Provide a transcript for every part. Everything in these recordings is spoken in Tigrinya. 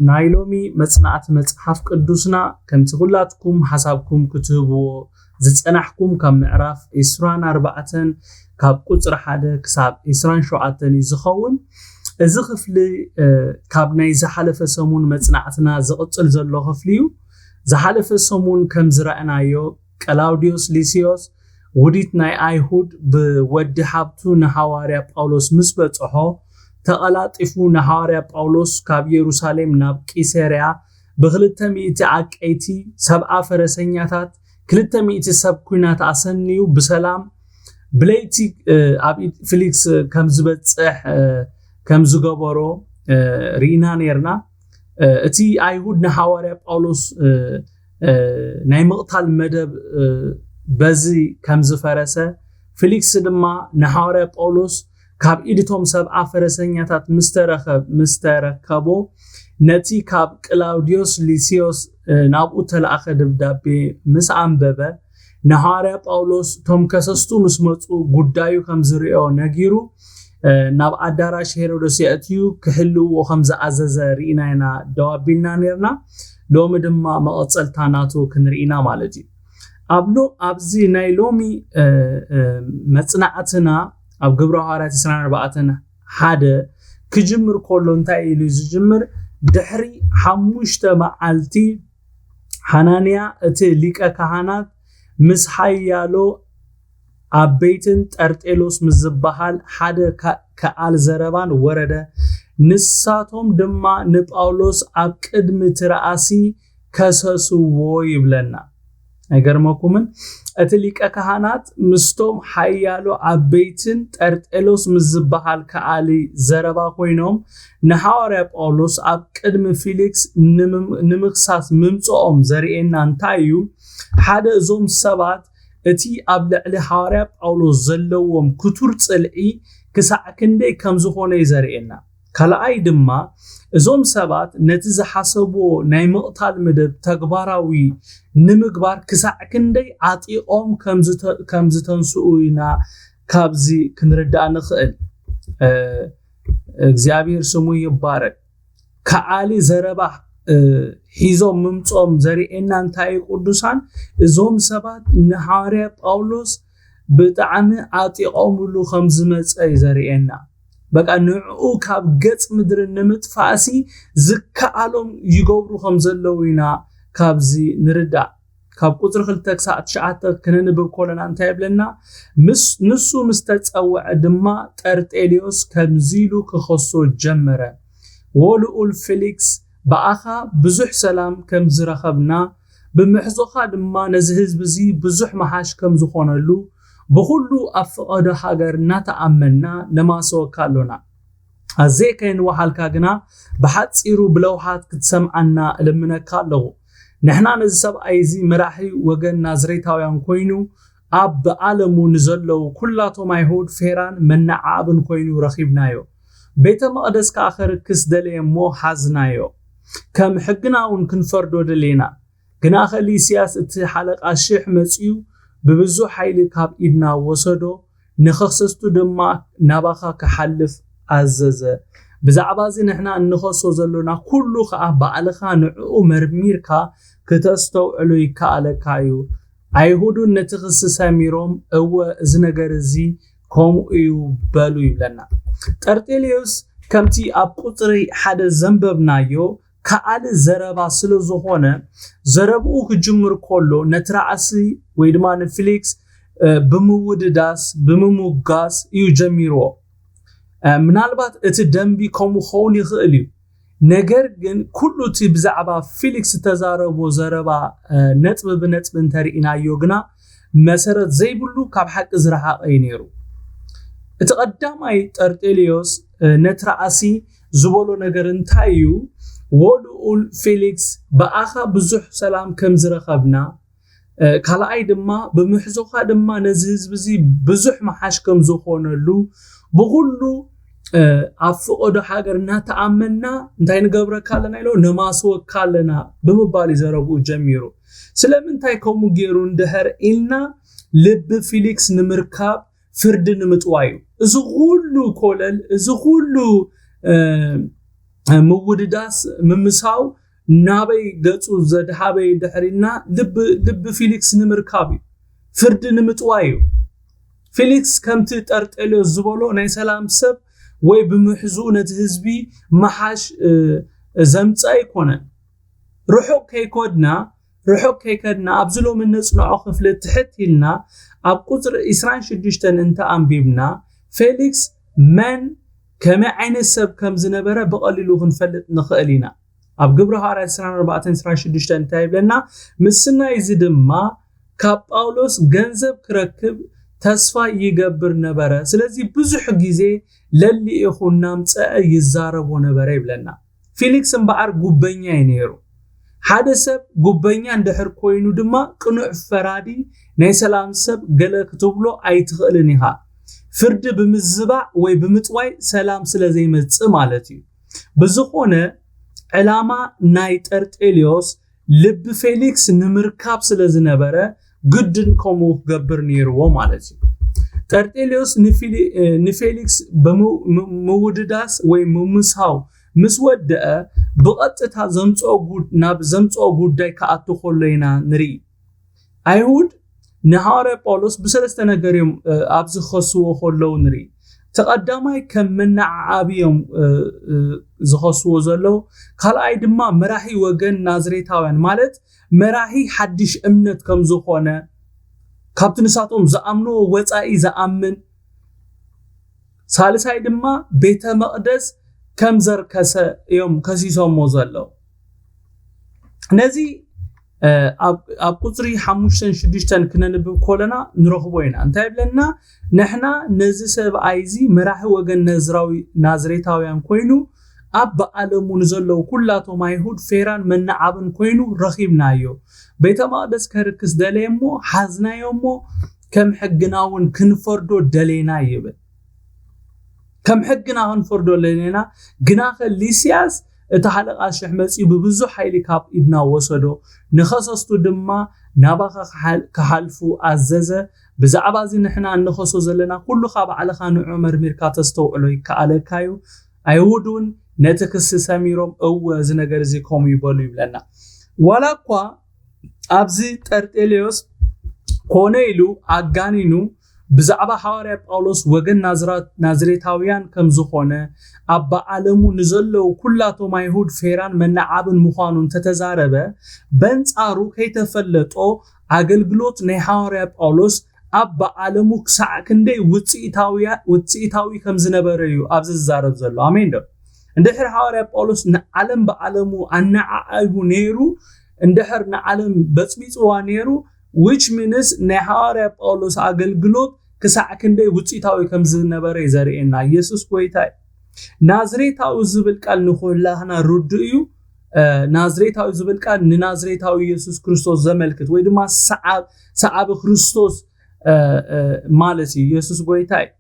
ናይ ሎሚ መጽናዕቲ መጽሓፍ ቅዱስና ከምቲ ኩላትኩም ሓሳብኩም ክትህብዎ ዝጸናሕኩም ካብ ምዕራፍ ዕስራን ኣርባዕተን ካብ ቁጽሪ ሓደ ክሳብ ዕስራን ሸውዓተን እዩ ዝኸውን። እዚ ክፍሊ ካብ ናይ ዝሓለፈ ሰሙን መጽናዕትና ዝቕጽል ዘሎ ክፍሊ እዩ። ዝሓለፈ ሰሙን ከም ዝረኣናዮ ቀላውዲዮስ ሊሲዮስ ውዲት ናይ ኣይሁድ ብወዲ ሃብቱ ንሃዋርያ ጳውሎስ ምስ በጽሖ፣ ተቐላጢፉ ንሃዋርያ ጳውሎስ ካብ የሩሳሌም ናብ ቂሰርያ ብክልተ ሚእቲ ዓቀይቲ ሰብዓ ፈረሰኛታት ክልተ ሚእቲ ሰብ ኲናት ኣሰንዩ ብሰላም ብለይቲ ኣብ ኢድ ፊሊክስ ከም ዝበጽሕ ከም ዝገበሮ ርኢና ነርና። እቲ ኣይሁድ ንሃዋርያ ጳውሎስ ናይ ምቕታል መደብ በዚ ከም ዝፈረሰ፣ ፊሊክስ ድማ ንሃዋርያ ጳውሎስ ካብ ኢድቶም ሰብዓ ፈረሰኛታት ምስ ተረኸብ ምስ ተረከቦ፣ ነቲ ካብ ቅላውዲዮስ ሊሲዮስ ናብኡ ተላእኸ ደብዳቤ ምስ ኣንበበ፣ ንሃዋርያ ጳውሎስ እቶም ከሰስቱ ምስ መጹ ጉዳዩ ከም ዝርእዮ ነጊሩ ናብ ኣዳራሽ ሄሮዶስ የእትዩ ክሕልውዎ ከም ዝኣዘዘ ርኢና ኢና ደው ኣቢልና ነርና። ሎሚ ድማ መቐጸልታ ናቱ ክንርኢ ኢና ማለት እዩ። ኣብ ሎ ኣብዚ ናይ ሎሚ መጽናዕትና ኣብ ግብረ ሃዋርያት ዕስራን ኣርባዕተን ሓደ ክጅምር ከሎ እንታይ ኢሉ ዝጅምር? ድሕሪ ሓሙሽተ መዓልቲ ሓናንያ እቲ ሊቀ ካህናት ምስ ሓያሎ ዓበይትን ጠርጤሎስ ምስ ዝበሃል ሓደ ከኣል ዘረባን ወረደ። ንሳቶም ድማ ንጳውሎስ ኣብ ቅድሚ እቲ ረኣሲ ከሰስዎ ይብለና። ኣይገርመኩምን? እቲ ሊቀ ካህናት ምስቶም ሓያሎ ዓበይትን ጠርጤሎስ ምስ ዝበሃል ከኣሊ ዘረባ ኮይኖም ንሃዋርያ ጳውሎስ ኣብ ቅድሚ ፊሊክስ ንምክሳስ ምምፅኦም ዘርእየና እንታይ እዩ? ሓደ እዞም ሰባት እቲ ኣብ ልዕሊ ሃዋርያ ጳውሎስ ዘለዎም ክቱር ጽልኢ ክሳዕ ክንደይ ከም ዝኾነ እዩ ዘርእየና። ካልኣይ ድማ እዞም ሰባት ነቲ ዝሓሰብዎ ናይ ምቕታል መደብ ተግባራዊ ንምግባር ክሳዕ ክንደይ ዓጢቖም ከም ዝተንስኡ ኢና ካብዚ ክንርዳእ ንኽእል። እግዚኣብሔር ስሙ ይባረክ። ከዓሊ ዘረባ ሒዞም ምምጾም ዘርእየና እንታይ እዩ? ቅዱሳን እዞም ሰባት ንሃዋርያ ጳውሎስ ብጣዕሚ ዓጢቖምሉ ከም ዝመጸ እዩ ዘርእየና። በቃ ንዕኡ ካብ ገጽ ምድሪ ንምጥፋእሲ ዝከኣሎም ይገብሩ ከም ዘለዉ ኢና ካብዚ ንርዳእ። ካብ ቁጽሪ ክልተ ክሳዕ ትሽዓተ ክነንብብ ከለና እንታይ ይብለና? ንሱ ምስ ተጸውዐ ድማ ጠርጤልዮስ ከምዚ ኢሉ ክኸሶ ጀመረ። ወልኡል ፊሊክስ ብኣኻ ብዙሕ ሰላም ከም ዝረኸብና ብምሕዞኻ ድማ ነዚ ህዝቢ እዚ ብዙሕ መሓሽ ከም ዝኾነሉ ብኹሉ ኣብ ፍቐዶ ሃገር እናተኣመንና ነማስወካ ኣሎና። ኣዘይ ከይንወሓልካ ግና ብሓጺሩ ብለውሃት ክትሰምዓና እልምነካ ኣለኹ። ንሕና ነዚ ሰብኣይ እዚ መራሒ ወገን ናዝሬታውያን ኮይኑ ኣብ ብዓለሙ ንዘለዉ ኩላቶም ኣይሁድ ፌራን መነዓዕብን ኮይኑ ረኺብናዮ። ቤተ መቕደስ ከኣ ከርክስ ደለየ እሞ ሓዝናዮ። ከም ሕግና እውን ክንፈርዶ ደሌና። ግናኸ ልስያስ እቲ ሓለቃ ሽሕ መጺኡ ብብዙሕ ሓይሊ ካብ ኢድና ወሰዶ፣ ንኸኽሰስቱ ድማ ናባኻ ክሓልፍ ኣዘዘ። ብዛዕባ እዚ ንሕና እንኸሶ ዘሎና ኩሉ ኸኣ ባዕልኻ ንዕኡ መርሚርካ ክተስተውዕሎ ይከኣለካ እዩ። ኣይሁድ እውን ነቲ ክሲ ሰሚሮም፣ እወ፣ እዚ ነገር እዚ ከምኡ እዩ በሉ ይብለና። ጠርጤልዮስ ከምቲ ኣብ ቁጽሪ ሓደ ዘንበብናዮ ከኣሊ ዘረባ ስለ ዝኾነ፣ ዘረብኡ ክጅምር ከሎ ነቲ ራእሲ ወይ ድማ ንፊሊክስ ብምውድዳስ ብምሙጋስ እዩ ጀሚርዎ። ምናልባት እቲ ደንቢ ከምኡ ክኸውን ይኽእል እዩ። ነገር ግን ኩሉ እቲ ብዛዕባ ፊሊክስ ዝተዛረቦ ዘረባ ነጥቢ ብነጥቢ እንተርኢናዮ ግና መሰረት ዘይብሉ ካብ ሓቂ ዝረሓቐ እዩ ነይሩ። እቲ ቀዳማይ ጠርጤልዮስ ነቲ ራእሲ ዝበሎ ነገር እንታይ እዩ? ወልኡል ፊሊክስ ብኣኻ ብዙሕ ሰላም ከም ዝረኸብና ካልኣይ ድማ ብምሕዞኻ ድማ ነዚ ህዝቢ እዚ ብዙሕ መሓሽ ከም ዝኾነሉ ብኹሉ ኣብ ፍቐዶ ሃገር እናተኣመንና እንታይ ንገብረካ ኣለና ኢሎ ነማስወካ ኣለና ብምባል እዩ ዘረብኡ ጀሚሩ። ስለምንታይ ከምኡ ገይሩ እንድሕር ኢልና ልቢ ፊሊክስ ንምርካብ ፍርዲ ንምጥዋይ እዩ። እዚ ኩሉ ኮለል፣ እዚ ኩሉ ምውድዳስ፣ ምምሳው፣ ናበይ ገጹ ዘድሃበ እዩ ድሕሪልና ልቢ ፊሊክስ ንምርካብ እዩ፣ ፍርዲ ንምጥዋይ እዩ። ፊሊክስ ከምቲ ጠርጤልዮስ ዝበሎ ናይ ሰላም ሰብ ወይ ብምሕዝኡ ነቲ ህዝቢ መሓሽ ዘምጽእ ኣይኮነን። ርሑቕ ከይኮድና ርሑቕ ከይከድና ኣብዚ ሎሚ ነጽንዖ ክፍሊ ትሕት ኢልና ኣብ ቁጽሪ ዕስራን ሽዱሽተን እንተ ኣንቢብና፣ ፌሊክስ መን ከመይ ዓይነት ሰብ ከም ዝነበረ ብቐሊሉ ክንፈልጥ ንኽእል ኢና። ኣብ ግብሪ ሃዋርያት ዕስራን ኣርባዕተን ዕስራን ሽዱሽተን እንታይ ይብለና? ምስናይ እዚ ድማ ካብ ጳውሎስ ገንዘብ ክረክብ ተስፋ ይገብር ነበረ። ስለዚ ብዙሕ ግዜ ለሊኢኹ እናምፀአ ይዛረቦ ነበረ ይብለና። ፊሊክስ እምበኣር ጉበኛ እዩ ነይሩ። ሓደ ሰብ ጉበኛ እንድሕር ኮይኑ ድማ ቅኑዕ ፈራዲ ናይ ሰላም ሰብ ገለ ክትብሎ ኣይትኽእልን ኢኻ። ፍርዲ ብምዝባዕ ወይ ብምጥዋይ ሰላም ስለ ዘይመጽእ ማለት እዩ። ብዝኾነ ዕላማ ናይ ጠርጤልዮስ ልቢ ፌሊክስ ንምርካብ ስለ ዝነበረ ግድን ከምኡ ክገብር ነይርዎ ማለት እዩ። ጠርጤልዮስ ንፊሊ- ንፌሊክስ ብምውድዳስ ወይ ምምስሃው ምስ ወደአ ብቐጥታ ዘምፅኦ ጉድ- ናብ ዘምፅኦ ጉዳይ ክኣቱ ከሎ ኢና ንርኢ። ኣይሁድ ንሃዋርያ ጳውሎስ ብሰለስተ ነገር እዮም ኣብዚ ክኸስዎ ከለዉ ንርኢ። እቲ ቀዳማይ ከም መነዓዓቢ እዮም ዝኸስዎ ዘለዉ። ካልኣይ ድማ መራሒ ወገን ናዝሬታውያን ማለት መራሒ ሓድሽ እምነት ከም ዝኾነ ካብቲ ንሳቶም ዝኣምንዎ ወፃኢ ዝኣምን፣ ሳልሳይ ድማ ቤተ መቕደስ ከም ዘርከሰ እዮም ከሲሶሞ ዘለዉ። ነዚ ኣብ ቁፅሪ ሓሙሽተን ሽዱሽተን ክነንብብ ከለና ንረኽቦ ኢና። እንታይ ይብለና? ንሕና ነዚ ሰብኣይ እዚ መራሒ ወገን ነዝራዊ ናዝሬታውያን ኮይኑ ኣብ ብዓለሙ ንዘለዉ ኩላቶም ኣይሁድ ፌራን መነዓብን ኮይኑ ረኺብናዮ። ቤተ መቕደስ ከርክስ ደለየ እሞ ሓዝናዮ እሞ ከም ሕግና እውን ክንፈርዶ ደሌና ይብል። ከም ሕግና ክንፈርዶ ደሌና። ግናኸ ሊስያስ እቲ ሓለቓ ሽሕ መጺኡ ብብዙሕ ሓይሊ ካብ ኢድና ወሰዶ። ንኸሰስቱ ድማ ናባኻ ክሓልፉ ኣዘዘ። ብዛዕባ እዚ ንሕና እንኸሶ ዘለና ኩሉኻ ባዕልኻ ንዑ መርሚርካ ተስተውዕሎ ይከኣለካ እዩ። ኣይሁድ እውን ነቲ ክሲ ሰሚሮም እወ እዚ ነገር እዚ ከምኡ ይበሉ ይብለና። ዋላ እኳ ኣብዚ ጠርጤሌዎስ ኮነ ኢሉ ኣጋኒኑ ብዛዕባ ሓዋርያ ጳውሎስ ወገን ናዝሬታውያን ከም ዝኾነ ኣብ ብዓለሙ ንዘለዉ ኩላቶም ኣይሁድ ፌራን መነዓብን ምዃኑ እንተተዛረበ በንጻሩ ከይተፈለጦ ኣገልግሎት ናይ ሓዋርያ ጳውሎስ ኣብ ብዓለሙ ክሳዕ ክንደይ ውፅኢታዊ ከም ዝነበረ እዩ ኣብዚ ዝዛረብ ዘሎ። ኣሜን ዶ? እንድሕር ሓዋርያ ጳውሎስ ንዓለም ብዓለሙ ኣነዓዒቡ ነይሩ፣ እንድሕር ንዓለም በፅቢፅዋ ነይሩ፣ which means ናይ ሓዋርያ ጳውሎስ ኣገልግሎት ክሳዕ ክንደይ ውፅኢታዊ ከም ዝነበረ እዩ ዘርእየና። ኢየሱስ ጎይታ እዩ። ናዝሬታዊ ዝብል ቃል ንኩላህና ርዱእ እዩ። ናዝሬታዊ ዝብል ቃል ንናዝሬታዊ ኢየሱስ ክርስቶስ ዘመልክት ወይ ድማ ሰዓቢ ክርስቶስ ማለት እዩ። ኢየሱስ ጎይታ እዩ።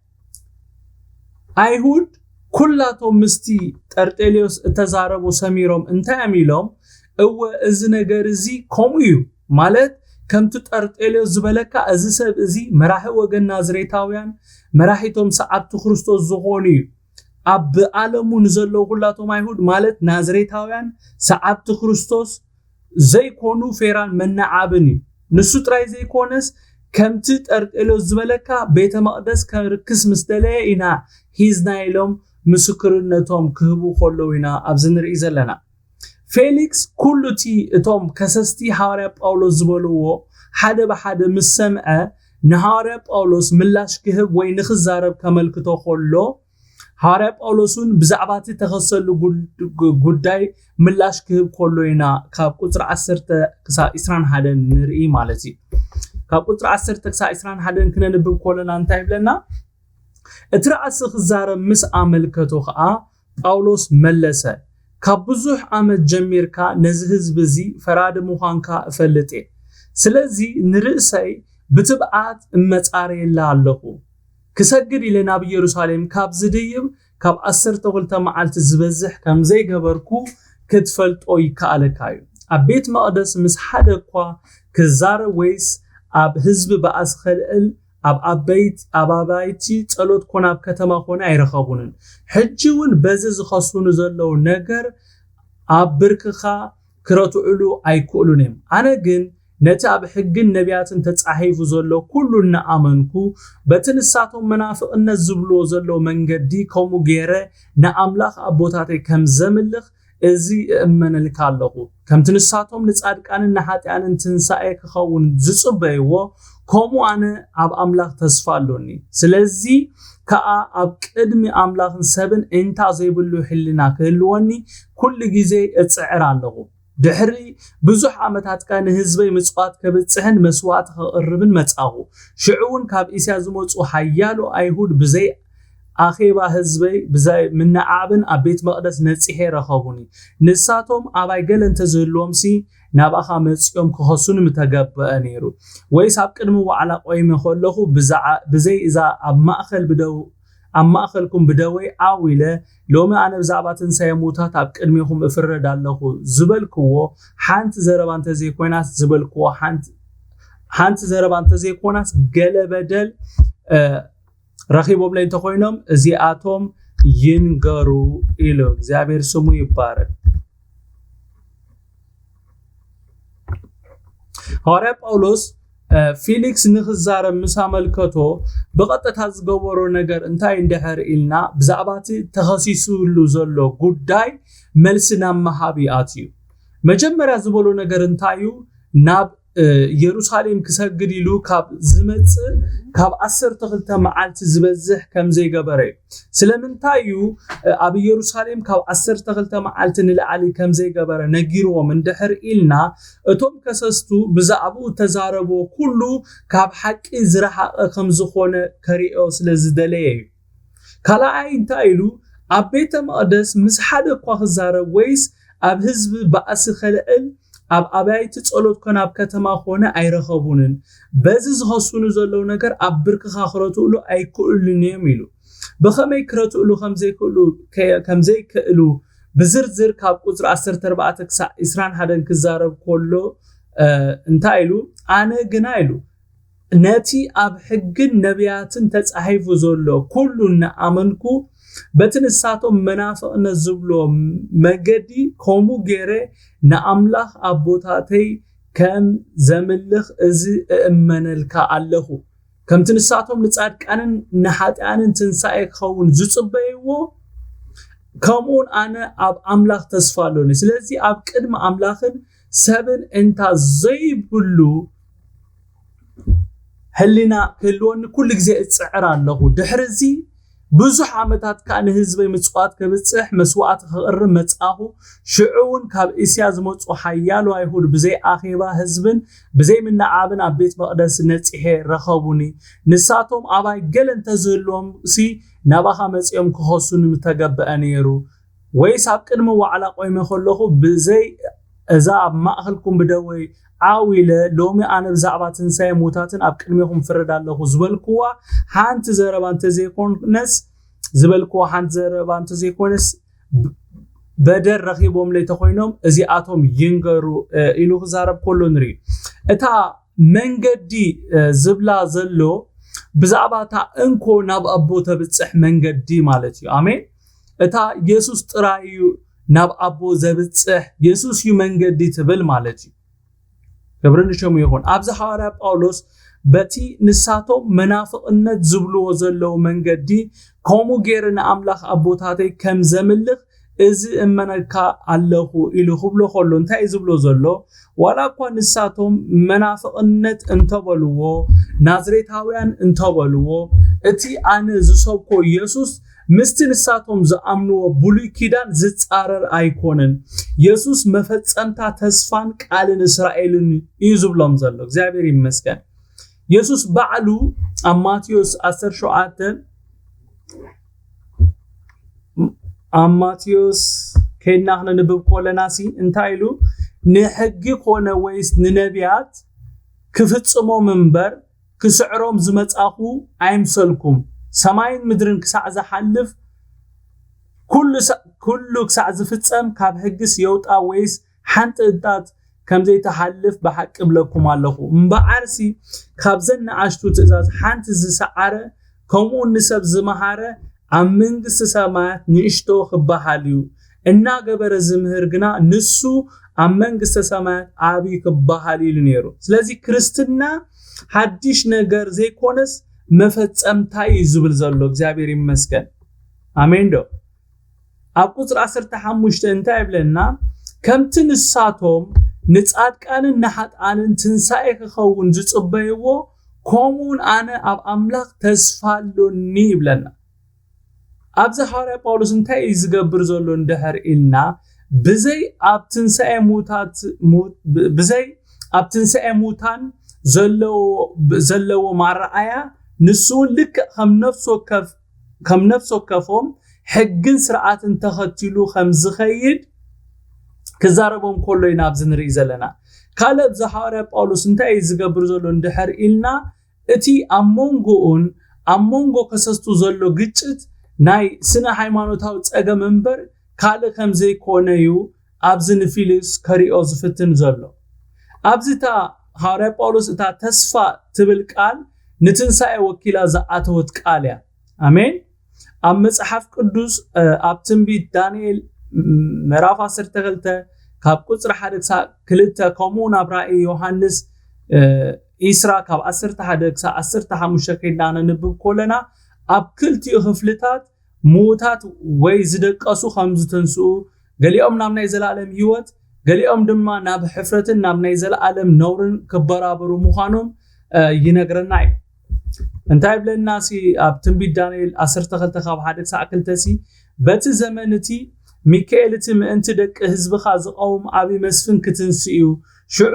ኣይሁድ ኩላቶም ምስቲ ጠርጤሌዎስ እተዛረቡ ሰሚሮም እንታይ እዮም ኢሎም? እወ እዚ ነገር እዚ ከምኡ እዩ ማለት ከምቲ ጠርጤሌዎስ ዝበለካ እዚ ሰብ እዚ መራሒ ወገን ናዝሬታውያን መራሒቶም ሰዓብቲ ክርስቶስ ዝኾኑ እዩ። ኣብ ብዓለሙ ንዘለዉ ኩላቶም ኣይሁድ ማለት ናዝሬታውያን ሰዓብቲ ክርስቶስ ዘይኮኑ ፌራን መነዓብን እዩ። ንሱ ጥራይ ዘይኮነስ ከምቲ ጠርጤሎስ ዝበለካ ቤተ መቕደስ ከርክስ ምስ ደለየ ኢና ሂዝና ኢሎም ምስክርነቶም ክህቡ ከለዉ ኢና ኣብዚ ንርኢ ዘለና። ፌሊክስ ኩሉ እቲ እቶም ከሰስቲ ሃዋርያ ጳውሎስ ዝበልዎ ሓደ ብሓደ ምስ ሰምዐ ንሃዋርያ ጳውሎስ ምላሽ ክህብ ወይ ንኽዛረብ ከመልክቶ ከሎ ሃዋርያ ጳውሎስ እውን ብዛዕባ እቲ ተኸሰሉ ጉዳይ ምላሽ ክህብ ከሎ ኢና ካብ ቁፅሪ ዓሰርተ ክሳብ ዕስራን ሓደን ንርኢ ማለት እዩ። ካብ ቁፅሪ ዓሰርተ ክሳብ ዕስራን ሓደን ክነንብብ ከለና እንታይ ይብለና? እቲ ራእሲ ክዛረብ ምስ ኣመልከቶ ከዓ ጳውሎስ መለሰ፣ ካብ ብዙሕ ዓመት ጀሚርካ ነዚ ህዝቢ እዚ ፈራዲ ምዃንካ እፈልጥ እየ። ስለዚ ንርእሰይ ብትብዓት እመጻረየላ ኣለኹ። ክሰግድ ኢለ ናብ ኢየሩሳሌም ካብ ዝድይብ ካብ ዓሰርተ ክልተ መዓልቲ ዝበዝሕ ከም ዘይገበርኩ ክትፈልጦ ይከኣለካ እዩ። ኣብ ቤት መቕደስ ምስ ሓደ እኳ ክዛረብ ወይስ ኣብ ህዝቢ ባእሲ ከልዕል ኣብ ኣበይት ኣብ ኣባይቲ ጸሎት ኮነ ኣብ ከተማ ኮነ ኣይረኸቡንን። ሕጂ እውን በዚ ዝኸሱኒ ዘለዉ ነገር ኣብ ብርክኻ ክረትዕሉ ኣይክእሉን እዮም። ኣነ ግን ነቲ ኣብ ሕግን ነቢያትን ተጻሒፉ ዘሎ ኩሉ እናኣመንኩ፣ በቲ ንሳቶም መናፍቕነት ዝብልዎ ዘለዉ መንገዲ ከምኡ ገይረ ንኣምላኽ ኣቦታተይ ከም ዘምልኽ እዚ እእመነልካ ኣለኹ። ከምቲ ንሳቶም ንጻድቃንን ንሓጢኣንን ትንሳኤ ክኸውን ዝጽበይዎ፣ ከምኡ ኣነ ኣብ ኣምላኽ ተስፋ ኣሎኒ። ስለዚ ከኣ ኣብ ቅድሚ ኣምላኽን ሰብን እንታ ዘይብሉ ሕልና ክህልወኒ ኩሉ ግዜ እጽዕር ኣለኹ። ድሕሪ ብዙሕ ዓመታት ከኣ ንህዝበይ ምጽዋት ከብጽሕን መስዋእቲ ከቕርብን መጻኹ። ሽዑ እውን ካብ እስያ ዝመጹ ሓያሎ ኣይሁድ ብዘይ ኣኼባ ህዝበይ ብዘይ ምንዓብን ኣብ ቤት መቕደስ ነጺሐ ረኸቡኒ። ንሳቶም ኣባይ ገለ እንተዝህልዎምሲ ናባኻ መጺኦም ክኸሱኒ ምተገበአ ነይሩ። ወይስ ኣብ ቅድሚ ዋዕላ ቆይመ ከለኹ ብዛዓ- ብዘይ እዛ ኣብ ማእኸል ብደው ኣብ ማእኸልኩም ብደወይ ዓው ኢለ ሎሚ ኣነ ብዛዕባ ትንሳኤ ሙታት ኣብ ቅድሜኹም እፍረድ ኣለኹ ዝበልክዎ ሓንቲ ዘረባ እንተዘይኮይናስ ዝበልክዎ ሓንቲ ሓንቲ ዘረባ እንተዘይኮናስ ገለ በደል ረኺቦምለይ እንተኾይኖም እዚኣቶም ይንገሩ ኢሉ እግዚኣብሔር ስሙ ይባረክ። ሃዋርያ ጳውሎስ ፊሊክስ ንክዛረብ ምስ ኣመልከቶ ብቐጥታ ዝገበሮ ነገር እንታይ እንድሕር ኢልና ብዛዕባ እቲ ተኸሲስሉ ዘሎ ጉዳይ መልሲ ናብ ምሃብ ይኣትዩ። መጀመርያ ዝበሎ ነገር እንታይ እዩ? ናብ ኢየሩሳሌም ክሰግድ ኢሉ ካብ ዝመጽእ ካብ ዓሰርተ ክልተ መዓልቲ ዝበዝሕ ከም ዘይገበረ እዩ። ስለምንታይ እዩ ኣብ ኢየሩሳሌም ካብ ዓሰርተ ክልተ መዓልቲ ንላዕሊ ከም ዘይገበረ ነጊርዎም እንድሕር ኢልና እቶም ከሰስቱ ብዛዕባኡ እተዛረቦ ኩሉ ካብ ሓቂ ዝረሓቐ ከም ዝኾነ ከርእዮ ስለ ዝደለየ እዩ። ካልኣይ እንታይ ኢሉ ኣብ ቤተ መቕደስ ምስ ሓደ እኳ ክዛረብ ወይስ ኣብ ህዝቢ ባእሲ ከልዕል ኣብ ኣብያይቲ ጸሎት ኮነ ኣብ ከተማ ኮነ ኣይረኸቡንን። በዚ ዝኸሱኒ ዘለዉ ነገር ኣብ ብርክኻ ክረትእሉ ኣይክእሉን እዮም ኢሉ። ብኸመይ ክረትእሉ ከም ዘይክእሉ ከም ዘይክእሉ ብዝርዝር ካብ ቁጽሪ ዓሰርተ ኣርባዕተ ክሳዕ ዕስራን ሓደን ክዛረብ ከሎ እንታይ ኢሉ ኣነ ግና ኢሉ ነቲ ኣብ ሕግን ነቢያትን ተጻሒፉ ዘሎ ኩሉ እናኣመንኩ በቲ ንሳቶም መናፍቕነት ዝብልዎ መገዲ ከምኡ ገይረ ንኣምላኽ ኣቦታተይ ከም ዘምልኽ እዚ እእመነልካ ኣለኹ። ከምቲ ንሳቶም ንጻድቃንን ንሓጢኣንን ትንሳኤ ክኸውን ዝጽበይዎ ከምኡውን ኣነ ኣብ ኣምላኽ ተስፋ ኣሎኒ። ስለዚ ኣብ ቅድሚ ኣምላኽን ሰብን እንታ ዘይብሉ ሕሊና ክህልወኒ ኩሉ ግዜ እጽዕር ኣለኹ። ድሕሪ እዚ ብዙሕ ዓመታት ከኣ ንህዝበይ ምጽዋት ከብጽሕ መስዋዕቲ ክቕርብ መጻኹ። ሽዑ እውን ካብ እስያ ዝመጹ ሓያሎ ኣይሁድ ብዘይ ኣኼባ ህዝብን ብዘይ ምንዓብን ኣብ ቤት መቕደስ ነጺሐ ረኸቡኒ። ንሳቶም ኣባይ ገለ እንተዝህልዎም ሲ ናባኻ መጺኦም ክኸሱኒ ምተገበአ ነይሩ። ወይስ ኣብ ቅድሚ ዋዕላ ቆይመ ከለኹ ብዘይ እዛ ኣብ ማእኸልኩም ብደወይ ዓው ኢለ ሎሚ ኣነ ብዛዕባ ትንሳኤ ሙታትን ኣብ ቅድሜኹም ፍርድ ኣለኹ ዝበልክዋ ሓንቲ ዘረባ እንተዘይኮነስ ዝበልክዋ ሓንቲ ዘረባ እንተዘይኮነስ በደል ረኺቦምለይ ተኾይኖም እዚኣቶም ይንገሩ ኢሉ ክዛረብ ከሎ ንርኢ። እታ መንገዲ ዝብላ ዘሎ ብዛዕባ እታ እንኮ ናብ ኣቦ ተብፅሕ መንገዲ ማለት እዩ። ኣሜን። እታ የሱስ ጥራይ እዩ ናብ ኣቦ ዘብፅሕ፣ የሱስ እዩ መንገዲ ትብል ማለት እዩ። ክብሪ ንሸሙ ይኹን። ኣብዚ ሓዋርያ ጳውሎስ በቲ ንሳቶም መናፍቕነት ዝብልዎ ዘለዉ መንገዲ ከምኡ ገይረ ንኣምላኽ ኣቦታተይ ከም ዘምልኽ እዚ እመነካ ኣለኹ ኢሉ ክብሎ ከሎ እንታይ እዩ ዝብሎ ዘሎ? ዋላ እኳ ንሳቶም መናፍቕነት እንተበልዎ፣ ናዝሬታውያን እንተበልዎ፣ እቲ ኣነ ዝሰብኮ የሱስ ምስቲ ንሳቶም ዝኣምንዎ ብሉይ ኪዳን ዝጻረር ኣይኮነን። የሱስ መፈጸምታ ተስፋን ቃልን እስራኤልን እዩ ዝብሎም ዘሎ። እግዚኣብሔር ይመስገን። የሱስ ባዕሉ ኣብ ማቴዎስ ዓሰርተ ሸውዓተ ኣብ ማቴዎስ ከይድና ክነንብብ ከለና ሲ እንታይ ኢሉ ንሕጊ ኮነ ወይስ ንነቢያት ክፍጽሞም እምበር ክስዕሮም ዝመጻኹ ኣይምሰልኩም። ሰማይን ምድርን ክሳዕ ዝሓልፍ ኩሉ ክሳዕ ዝፍጸም ካብ ሕግስ የውጣ ወይስ ሓንቲ እጣት ከም ዘይትሓልፍ ብሓቂ እብለኩም ኣለኹ። እምበኣርሲ ካብዘን ንኣሽቱ ትእዛዝ ሓንቲ ዝሰዓረ፣ ከምኡ ንሰብ ዝመሃረ፣ ኣብ መንግስቲ ሰማያት ንእሽቶ ክበሃል እዩ፣ እናገበረ ዝምህር ግና ንሱ ኣብ መንግስተ ሰማያት ዓብዪ ክበሃል ኢሉ ነይሩ። ስለዚ ክርስትና ሓድሽ ነገር ዘይኮነስ መፈጸምታ እዩ ዝብል ዘሎ። እግዚኣብሔር ይመስገን። ኣሜን ዶ? ኣብ ቁፅሪ ዓሰርተ ሓሙሽተ እንታይ ይብለና? ከምቲ ንሳቶም ንጻድቃንን ንሓጥኣንን ትንሳኤ ክኸውን ዝጽበይዎ፣ ከምኡውን ኣነ ኣብ ኣምላኽ ተስፋ ኣሎኒ ይብለና። ኣብዚ ሃዋርያ ጳውሎስ እንታይ እዩ ዝገብር ዘሎ እንድሕር ኢልና፣ ብዘይ ኣብ ትንሳኤ ሙታት ሙ- ብ- ብዘይ ኣብ ትንሳኤ ሙታን ዘለዎ ዘለዎ ማረኣያ፣ ንሱ እውን ልክዕ ከም ነፍሲ ወከፍ ከም ነፍሲ ወከፎም ሕግን ስርዓትን ተኸቲሉ ከም ዝኸይድ ክዛረቦም ከሎ ኢና ኣብዚ ንርኢ ዘለና። ካልእ ኣብዚ ሃዋርያ ጳውሎስ እንታይ እዩ ዝገብር ዘሎ እንድሕር ኢልና፣ እቲ ኣብ መንጎኡን ኣብ መንጎ ከሰስቱ ዘሎ ግጭት ናይ ስነ ሃይማኖታዊ ጸገም እምበር ካልእ ከም ዘይኮነ እዩ ኣብዚ ንፊልክስ ከሪኦ ዝፍትን ዘሎ። ኣብዚ እታ ሃዋርያ ጳውሎስ እታ ተስፋ ትብል ቃል ንትንሳኤ ወኪላ ዝኣተወት ቃል እያ። ኣሜን። ኣብ መጽሓፍ ቅዱስ ኣብ ትንቢት ዳንኤል ምዕራፍ ዓሰርተ ክልተ ካብ ቁጽሪ ሓደ ክሳብ ክልተ፣ ከምኡ እውን ኣብ ራእይ ዮሃንስ ዒስራ ካብ ዓሰርተ ሓደ ክሳብ ዓሰርተ ሓሙሽተ ከይድና ነንብብ ከለና፣ ኣብ ክልቲኡ ክፍልታት ምዉታት ወይ ዝደቀሱ ከም ዝተንስኡ፣ ገሊኦም ናብ ናይ ዘለኣለም ህይወት፣ ገሊኦም ድማ ናብ ሕፍረትን ናብ ናይ ዘለኣለም ነውርን ክበራበሩ ምዃኖም ይነግረና እዩ። እንታይ ይብለና ሲ ኣብ ትንቢት ዳንኤል ዓሰርተ ክልተ ካብ ሓደ ክሳዕ ክልተ ሲ፣ በቲ ዘመን እቲ ሚካኤል እቲ ምእንቲ ደቂ ህዝብኻ ዝቐውም ዓብዪ መስፍን ክትንስእ እዩ። ሽዑ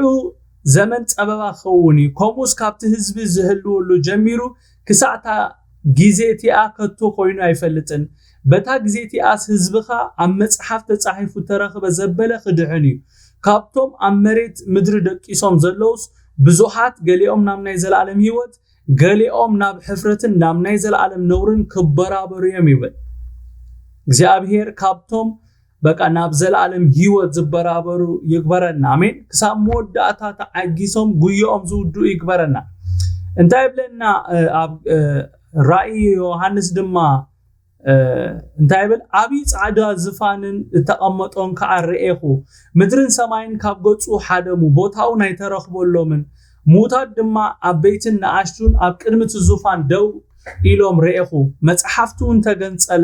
ዘመን ጸበባ ክኸውን እዩ። ከምኡስ ካብቲ ህዝቢ ዝህልወሉ ጀሚሩ ክሳዕ እታ ግዜ እቲኣ ከቶ ኮይኑ ኣይፈልጥን። በታ ግዜ እቲኣስ ህዝብኻ ኣብ መጽሓፍ ተጻሒፉ ተረኽበ ዘበለ ክድሕን እዩ። ካብቶም ኣብ መሬት ምድሪ ደቂሶም ዘለውስ ብዙሓት፣ ገሊኦም ናብ ናይ ዘለኣለም ህይወት፣ ገሊኦም ናብ ሕፍረትን ናብ ናይ ዘለኣለም ነውርን ክበራበሩ እዮም ይብል እግዚኣብሔር። ካብቶም በቃ ናብ ዘለኣለም ህይወት ዝበራበሩ ይግበረና። ኣሜን። ክሳብ መወዳእታ ተዓጊሶም ጉዮኦም ዝውድኡ ይግበረና። እንታይ ይብለና ኣብ ራእይ ዮሃንስ ድማ እንታይ ይብል? ዓብዪ ጻዕዳ ዝፋንን እተቐመጦን ከኣ ርኤኹ። ምድርን ሰማይን ካብ ገጹ ሓደሙ፣ ቦታኡ ኣይተረኽበሎምን። ምዉታት ድማ ዓበይትን ንኣሽቱን ኣብ ቅድሚ እቲ ዙፋን ደው ኢሎም ርኤኹ። መጽሓፍቲ እውን ተገንጸለ፣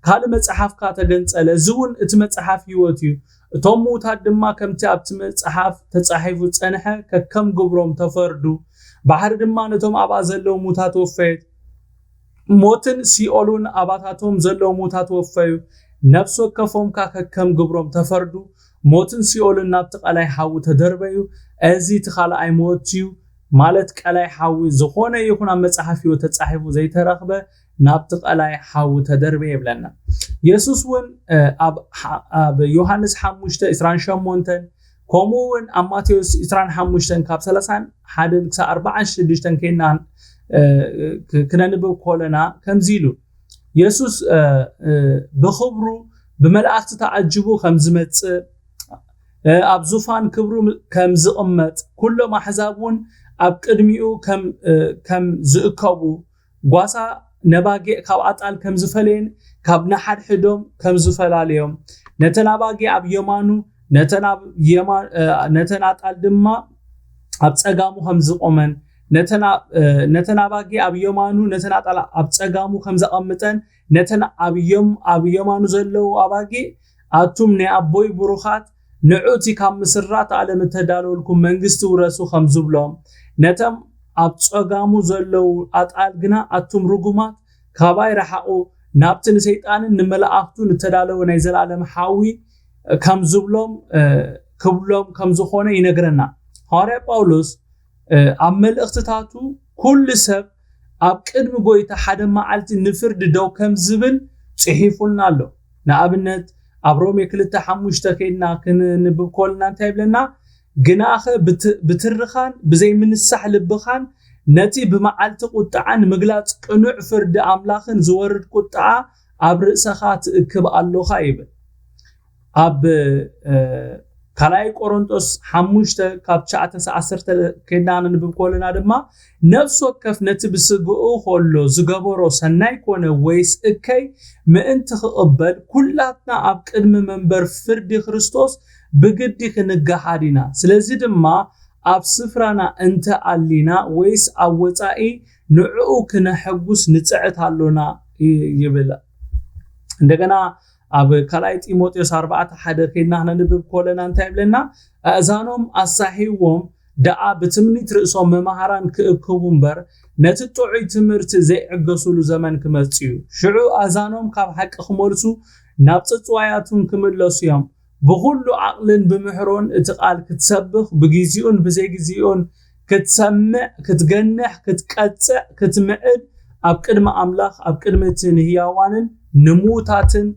ካልእ መጽሓፍ ከኣ ተገንጸለ፣ እዚ እውን እቲ መጽሓፍ ህይወት እዩ። እቶም ምዉታት ድማ ከምቲ ኣብቲ መጽሓፍ ተጻሒፉ ዝጸንሐ ከከም ግብሮም ተፈርዱ። ባሕሪ ድማ ነቶም ኣብኣ ዘለዉ ምዉታት ወፈየት። ሞትን ሲኦልን ኣባታቶም ዘለዉ ምዉታት ወፈዩ። ነፍሲ ወከፎም ከኣ ከከም ግብሮም ተፈርዱ። ሞትን ሲኦልን ናብቲ ቀላይ ሓዊ ተደርበዩ። እዚ እቲ ካልኣይ ሞት እዩ፣ ማለት ቀላይ ሓዊ። ዝኾነ ይኹን ኣብ መጽሓፍ ህይወት ተጻሒፉ ዘይተረኽበ ናብቲ ቀላይ ሓዊ ተደርበየ ይብለና። የሱስ እውን ኣብ ዮሃንስ ሓሙሽተ ዕስራን ሸሞንተን ከምኡ እውን ኣብ ማቴዎስ ዕስራን ሓሙሽተን ካብ ሰላሳን ሓደን ክሳብ ኣርባዓን ሽዱሽተን ከይና ክነንብብ ከለና ከምዚ ኢሉ፣ የሱስ ብኽብሩ ብመላእኽቲ ተዓጅቡ ከም ዝመጽእ፣ ኣብ ዙፋን ክብሩ ከም ዝቕመጥ፣ ኩሎም ኣሕዛብ እውን ኣብ ቅድሚኡ ከም ዝእከቡ፣ ጓሳ ነባጊዕ ካብ ኣጣል ከም ዝፈለየን ካብ ንሓድሕዶም ከም ዝፈላለዮም፣ ነተን ኣባጊዕ ኣብ የማኑ፣ ነተን ኣጣል ድማ ኣብ ጸጋሙ ከም ዝቆመን፣ ነተን ኣባጊዕ ኣብ የማኑ፣ ነተን ኣጣል ኣብ ጸጋሙ ከም ዘቐምጠን፣ ነተን ኣብ የማኑ ዘለዉ ኣባጊዕ ኣቱም ናይ ኣቦይ ብሩኻት፣ ንዑ እቲ ካብ ምስራት ዓለም እተዳለወልኩም መንግስቲ ውረሱ ከም ዝብሎም፣ ነቶም ኣብ ጸጋሙ ዘለዉ ኣጣል ግና ኣቱም ርጉማት ካባይ ረሓቑ፣ ናብቲ ንሰይጣንን ንመላእኽቱን እተዳለወ ናይ ዘለኣለም ሓዊ ከም ዝብሎም ክብሎም ከም ዝኾነ ይነግረና። ሃዋርያ ጳውሎስ ኣብ መልእኽትታቱ ኩሉ ሰብ ኣብ ቅድሚ ጎይታ ሓደ መዓልቲ ንፍርዲ ደው ከም ዝብል ጽሒፉልና ኣሎ። ንኣብነት ኣብ ሮሜ ክልተ ሓሙሽተ ከይድና ክንንብብ ከለና እንታይ ይብለና? ግናኸ ብትርኻን ብዘይ ምንሳሕ ልብኻን ነቲ ብመዓልቲ ቁጥዓን ምግላጽ ቅኑዕ ፍርዲ ኣምላኽን ዝወርድ ቁጥዓ ኣብ ርእሰኻ ትእክብ ኣሎኻ ይብል። ኣብ ካልኣይ ቆሮንጦስ ሓሙሽተ ካብ ትሽዓተ እስካብ ዓሰርተ ከይድና ነንብብ ከለና ድማ፣ ነፍሲ ወከፍ ነቲ ብስግኡ ከሎ ዝገበሮ ሰናይ ኮነ ወይስ እከይ ምእንቲ ክቕበል፣ ኩላትና ኣብ ቅድሚ መንበር ፍርዲ ክርስቶስ ብግዲ ክንገሃድ ኢና። ስለዚ ድማ ኣብ ስፍራና እንተ ኣሊና ወይስ ኣብ ወጻኢ ንዕኡ ክነሐጉስ ንጽዕት ኣሎና ይብል። እንደገና ኣብ ካልኣይ ጢሞቴዎስ ኣርባዕተ ሓደ ከይድና ክነንብብ ከለና እንታይ ይብለና? ኣእዛኖም ኣሳሕይዎም ደኣ ብትምኒት ርእሶም መማህራን ክእክቡ እምበር፣ ነቲ ጥዑይ ትምህርቲ ዘይዕገሱሉ ዘመን ክመጽእ እዩ። ሽዑ ኣእዛኖም ካብ ሓቂ ክመልሱ፣ ናብ ጽጽዋያቱን ክምለሱ እዮም። ብኹሉ ዓቕልን ብምሕሮን እቲ ቃል ክትሰብኽ፣ ብግዜኡን ብዘይግዜኡን ክትሰምዕ፣ ክትገንሕ፣ ክትቀጽዕ፣ ክትምዕድ፣ ኣብ ቅድሚ ኣምላኽ፣ ኣብ ቅድሚ እቲ ንህያዋንን ንምዉታትን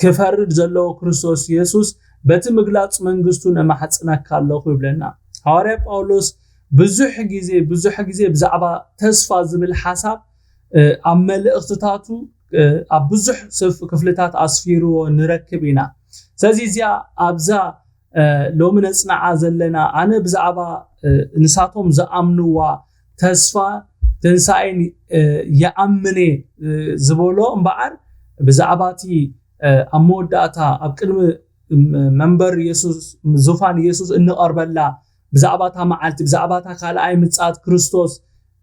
ክፈርድ ዘለዎ ክርስቶስ የሱስ፣ በቲ ምግላጽ መንግስቱ እማሕጽነካ ኣለኹ ይብለና። ሃዋርያ ጳውሎስ ብዙሕ ግዜ፣ ብዙሕ ግዜ ብዛዕባ ተስፋ ዝብል ሓሳብ፣ እ፣ ኣብ መልእኽትታቱ፣ እ፣ ኣብ ብዙሕ ስፍ-፣ ክፍልታት ኣስፊርዎ ንረክብ ኢና። ስለዚ እዚኣ ኣብዛ፣ እ፣ ሎሚ ነጽንዓ ዘለና፣ ኣነ ብዛዕባ፣ እ፣ ንሳቶም ዝኣምንዋ ተስፋ ትንሳኤን፣ እ፣ ይኣምን እየ፣ እ፣ ዝበሎ እምበኣር፣ ብዛዕባ እቲ፣ እ፣ ኣብ መወዳእታ ኣብ ቅድሚ ም-፣ መንበር የሱስ፣ ዙፋን የሱስ እንቐርበላ፣ ብዛዕባ እታ መዓልቲ፣ ብዛዕባ እታ ካልኣይ ምጽኣት ክርስቶስ